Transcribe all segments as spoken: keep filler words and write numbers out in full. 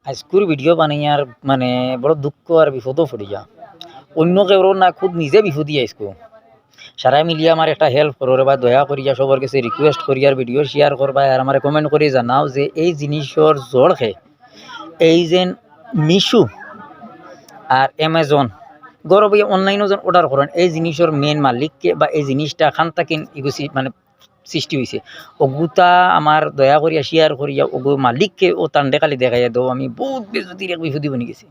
আইজকুর ভিডিও বানাইয়ার মানে বড় দুঃখ আর বিপদও পড়িয়া। অন্য কেউর না, খুদ নিজে বিপদি আইজকু। সারায় মিলিয়া আমার একটা হেল্প করো রে বা, দয়া করিয়া সবর গেছে রিকোয়েস্ট করিয়ার ভিডিও শেয়ার করবায় আর আমারে কমেন্ট করি জানাও যে এই জিনিসর জড় কে, এই যে মিশু আর অ্যামাজন, ঘরো বইয়া অনলাইনও যেন অর্ডার করইন, এই জিনিসর মেইন মালিক কে বা এই জিনিসটা খান থাকি ইগু সি-, মানে সৃষ্টি অইছে। অগুতা আমার দয়া করিয়া শেয়ার করিয়া অগু মালিক কে ও তানরে খালি দেখাইয়া দেও, আমি বউত বেজুতির এক বিপদি বনি গেছি।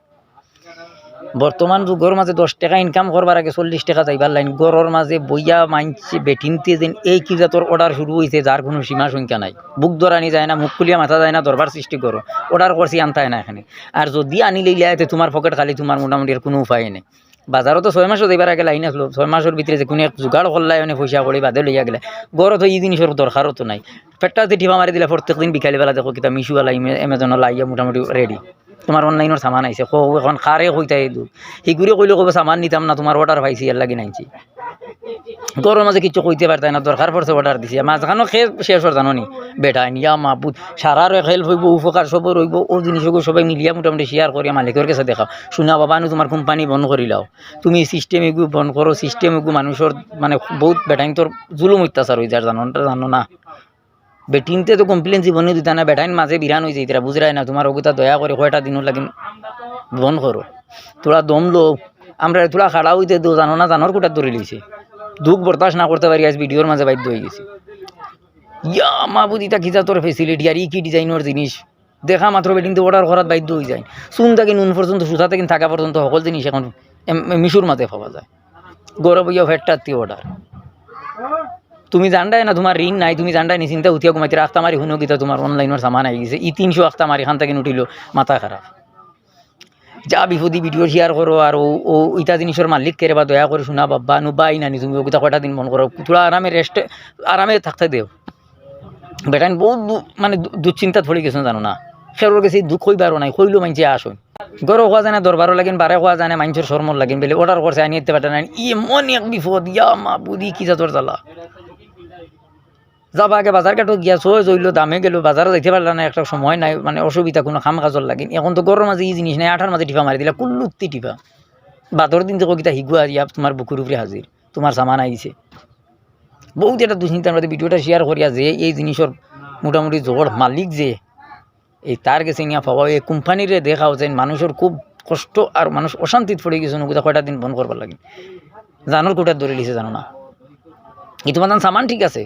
বর্তমান যুগর মাঝে দশ টেকা ইনকাম করবার আগে চল্লিশ টেকা যাইবার লাইন, ঘরর মাঝে বইয়া মাইনষে বেটিন্তে যেন এই কি জাতর অর্ডার শুরু অইছে, যার কুনু সীমা সংখ্যা নাই। বুক ধরানি যায় না, মুখ খুলিয়া মাতা যায় না, দরবার সৃষ্টি করো। অর্ডার করছি, আনতায় না এখানে। আর যদি আনি লইলায়, তে তুমার পকেট খালি, তুমার মোটামুটি আর কুনু উপায় নাই। বাজারো তো ছয় মাসও যাইবার আগে লাইন আছলো, ছয় মাসর ভিতরে যেকুনু এক জোগাড় করলায়, মানে পয়সা কড়ি বাদে লইয়া গেলায়। ঘরো তো ই জিনিসর দরকারও তো নাই। পেটটা যে টিপা মারি দিলায়, প্রত্যেক দিন বিকালবেলা দেখো কিতা মিশু আলা, এমে-, অ্যামাজনর লাগিয়া মোটামুটি রেডি। তুমার অনলাইনর সামান আইছে, কও অখন কারে কইতায় এই দুখ। হিগুরে কইলে কইবো সামান নিতাম না, তুমার অর্ডার পাইছি, এরলাগি নাইনছি। ঘরর মাঝে কিচ্ছু কইতে পারতায় না, দরকার পড়ছে অর্ডার দিছি। মাঝখানো কে শেষ অর জানো নি? বেটাইন, ইয়া মাবুদ, সারার এক হেল্প অইবো, উপকার সবর অইবো, ও জিনিস অগু সবে মিলিয়া মোটামুটি শেয়ার করিয়া মালিকর গেছে দেখাও। হুনো বাবা, নু তুমার কোম্পানি বন্ধ করিলাও। তুমি সিস্টেম এগু বন্ধ করো, সিস্টেম এগু মানুষর মানে বউত বেটাইন্তর জুলুম অত্যাচার অই যার, জানো না, জানো না? বেটিন্তে তো কমপ্লেন জীবনে দিতা না, বেটাইন মাঝে বিরান অই যাইতরা, বুঝরায় না, তুমার অগুতা দয়া করি কয়টা দিনর লাগি বন্ধ করো। থুড়া দম লও, আমরারে থুড়া খাড়া অইতে দেও, জানো না, জানোর কুটাত ধরি লইছে। দুখ বরদাস্ত না করতে পারি আইজ ভিডিওর মাঝে বাধ্য অই গেছি। ইয়া মাবুদ, ইতা কি জাতর ফেসিলিটি আর ই কি ডিজাইনর জিনিস? দেখা মাত্র বেটিন্তে অর্ডার করাত বাধ্য অই যায়। চুন থাকি নুন পর্যন্ত, সুতা থাকি থাকা পর্যন্ত হকল জিনিস অখন এম-, মিশুর মাঝে পাওয়া যায়। ঘরো বইয়া ফেটটাত্তি অর্ডার। তুমি জানরায় না, তুমার ঋণ নাই, তুমি জানরায় নি, চিন্তা উঠিয়া ঘুমাইতে আখতা মারি হুনো কিতা তুমার অনলাইনর সামান আই গেছে। ই তিনশো আখতা মারি খান থাকি উঠিলো, মাথা খারাপ। যা বিপদি ভিডিও শেয়ার করো আর ও, ও ইতা জিনিসর মালিক কে রে বা, দয়া করি হুনো বাবা, নু বাই নানি তুমি অগুতা কয়টা দিন বন্ধ করো, থুড়া আরামে রেস্ট, আরামে থাকতে দেও। বেটাইন বউত দু-, মানে দু-, দুশ্চিন্তাত পড়ি গেছইন জানো না। কেউর গেছে দুখ কইবারও নাই, কইলেও মাইনষে আসইন। ঘরো কওয়া যায় না, দরবারও লাগিন, বারে কওয়া যায় না, মাইনষর শরমর লাগিন, বেলে অর্ডার করছে, আনি দিতে পারতা না, ই এমন এক বিপদ, ইয়া মাবুদ, ই কি জাতর জ্বালা। যাবা আগে বাজার ঘাটো গিয়া সহজ অইলো, দামে গেলো, বাজারো যাইতে পারলা না, একটা সময় নাই, মানে অসুবিধা কুনু কাম কাজর লাগিন। অখন তো ঘরর মাঝে ই জিনিস নাই, আটার মাঝে টিপা মারি দিলা, কুল্লুত্তি টিপা। বাদর দিন দেখো কিতা হিগুয়া ইয়া তুমার বুকুর উপরে হাজির, তুমার সামান আইছে। বউত একটা দুশ্চিন্তার মাঝে ভিডিওটা শেয়ার করিয়া যে এই জিনিসর মোটামুটি জড় মালিক যে, এই তার গেছে নিয়া পাওয়া, এই কোম্পানিরে দেখাও যে মানুষর খুব কষ্ট আর মানুষ অশান্তিত পড়ি গেছে, অগুতা কয়টা দিন বন্ধ করবার লাগি। জানোর কুটাত ধরি লিছে জানো না। ই তুমার সামান ঠিক আছে,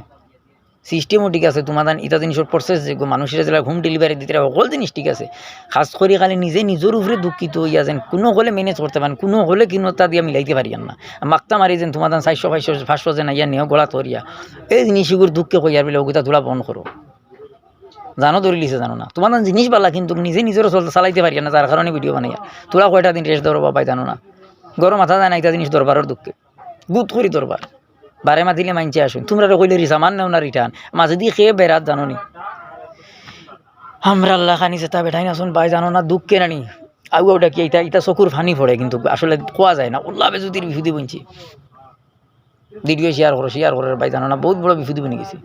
সিস্টেমও ঠিক আছে, তুমার ইতা জিনিসর প্রসেস যেগু মানুষরে যেলা হোম ডেলিভারি দিতে হকল জিনিস ঠিক আছে। খাস করি খালি নিজে নিজর উপরে দুঃখিত অইয়া যেন কুনু হলে ম্যানেজ করতে পারেন, কুনু হলে কিনুতা দিয়া মিলাইতে পারিয়ার না। মাক্তা মারি যেন তুমার চাইরশো পাঁচশো পাঁচশো যেন আইয়া নেও গলা তরিয়া। এই জিনিসগুর দুঃখে কইয়ার বেলে অগুতা থুড়া বন্ধ করো। জানো ধরি লিছে জানো না। তুমার জিনিস বালা কিন্তু নিজে নিজর চলতে চালাইতে পারিয়ার না, যার কারণে ভিডিও বানাইয়া। থুড়া কয়টা দিন রেস্ট ধরো বাবাই জানো না। ঘরো মাতা যায় না, ইতা জিনিস দরবারর দুঃখে। গুদ করি দরবার। বারে মাতিলে মাইনষে আসইন। তুমরারে কইলে রি-, সামান নেও না রিটার্ন। মাঝেদি কে বেড়াত জানো নি? আমরার লাখান যেতা বেটাইন আছইন বাই জানো না, দুঃখে নানি। আউ আউ ডাকি ইতা, ইতা চকুর পানি পড়ে কিন্তু আসলে কওয়া যায় না। অলা বেজুতির বিপদি বনছি। ভিডিও শেয়ার করো, শেয়ার করো বাই জানো না, বউত বড় বিপদি বনি গেছি।